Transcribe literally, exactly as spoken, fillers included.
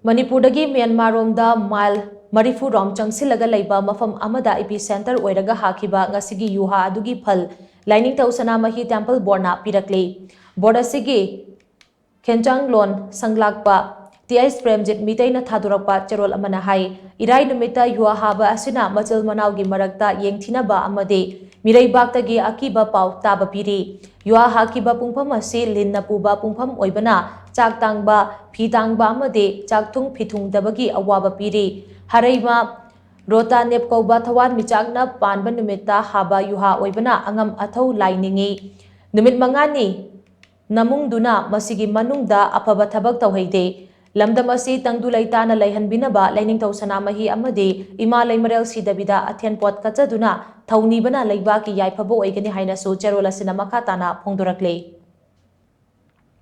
ꯃꯅꯤꯄꯨꯔꯗꯒꯤ ꯃ꯭ꯌꯥꯟꯃꯥꯔꯔꯣꯝꯗ ꯃꯥꯏꯜ ꯃꯔꯤꯐꯨ ꯔꯣꯝ ꯆꯪꯁꯤꯜꯂꯒ ꯂꯩꯕ ꯃꯐꯝ ꯑꯃꯗ ꯏꯄꯤ ꯁꯦꯟꯇꯔ ꯑꯣꯏꯔꯒ ꯍꯥꯈꯤꯕ ꯉꯁꯤꯒꯤ ꯌꯨꯍꯥ ꯑꯗꯨꯒꯤ ꯐꯜ ꯂꯥꯏꯅꯤꯡꯊꯧ ꯁꯅꯥꯃꯍꯤ ꯇꯦꯝꯄꯜ ꯕꯣꯔꯗꯅ ꯄꯤꯔꯛꯂꯤ꯫ ꯕꯣꯔꯗ ꯑꯁꯤꯒꯤ ꯈꯦꯟꯆꯥꯡꯂꯣꯟ ꯁꯪꯂꯥꯛꯄ ꯇꯤ ꯑꯩꯆ ꯄ꯭ꯔꯦꯝꯖꯤꯠ ꯃꯤꯇꯩꯅ ꯊꯥꯗꯣꯔꯛꯄ ꯆꯦꯔꯣꯜ ꯑꯃꯅ ꯍꯥꯏ, ꯏꯔꯥꯏ ꯅꯨꯃꯤꯠꯇ ꯌꯨꯍꯥ ꯍꯥꯕ ꯑꯁꯤꯅ ꯃꯆꯤꯜ ꯃꯅꯥꯎꯒꯤ ꯃꯔꯛꯇ ꯌꯦꯡꯊꯤꯅꯕ ꯑꯃꯗꯤ ꯃꯤꯔꯩꯕꯥꯛꯇꯒꯤ ꯑꯀꯤꯕ ꯄꯥꯎ ꯇꯥꯕ ꯄꯤꯔꯤ꯫ ꯌꯨꯍꯥ ꯍꯥꯈꯤꯕ ꯄꯨꯡꯐꯝ ꯑꯁꯤ ꯂꯤꯟꯅ ꯄꯨꯕ ꯄꯨꯡꯐꯝ ꯑꯣꯏꯕꯅ ꯆꯥꯛ ꯇꯥꯡꯕ, ꯐꯤ ꯇꯥꯡꯕ ꯑꯃꯗꯤ ꯆꯥꯛꯊꯨꯡ ꯐꯤꯊꯨꯡꯗꯕꯒꯤ ꯑꯋꯥꯕ ꯄꯤꯔꯤ꯫ ꯍꯔꯩꯃ ꯔꯣꯇꯥꯅꯦꯞ ꯀꯧꯕ ꯊꯋꯥꯟꯃꯤꯆꯥꯛꯅ ꯄꯥꯟꯕ ꯅꯨꯃꯤꯠꯇ ꯍꯥꯕ ꯌꯨꯍꯥ ꯑꯣꯏꯕꯅ ꯑꯉꯝ ꯑꯊꯧ ꯂꯥꯏ ꯅꯤꯡꯉꯤ꯫ ꯅꯨꯃꯤꯠ ꯃꯉꯥꯅꯤ ꯅꯃꯨꯡꯗꯨꯅ ꯃꯁꯤꯒꯤ ꯃꯅꯨꯡꯗ ꯑꯐꯕ ꯊꯕꯛ ꯇꯧꯍꯩꯗꯦ꯫ ꯂꯝꯗꯝ ꯑꯁꯤ ꯇꯪꯗꯨ ꯂꯩꯇꯥꯅ ꯂꯩꯍꯟꯕꯤꯅꯕ ꯂꯥꯏꯅꯤꯡꯊꯧ ꯁꯅꯥꯃꯍꯤ ꯑꯃꯗꯤ ꯏꯃꯥ ꯂꯩꯃꯔꯦꯜ ꯁꯤꯗꯕꯤꯗ ꯑꯊꯦꯟ ꯄꯣꯠ ꯀꯠꯆꯗꯨꯅ ꯊꯧꯅꯤꯕꯅ ꯂꯩꯕꯥꯛꯀꯤ ꯌꯥꯏꯐꯕ ꯑꯣꯏꯒꯅꯤ ꯍꯥꯏꯅꯁꯨ ꯆꯦꯔꯣꯜ ꯑꯁꯤꯅ ꯃꯈꯥ ꯇꯥꯅ ꯐꯣꯡꯗꯣꯔꯛꯂꯤ꯫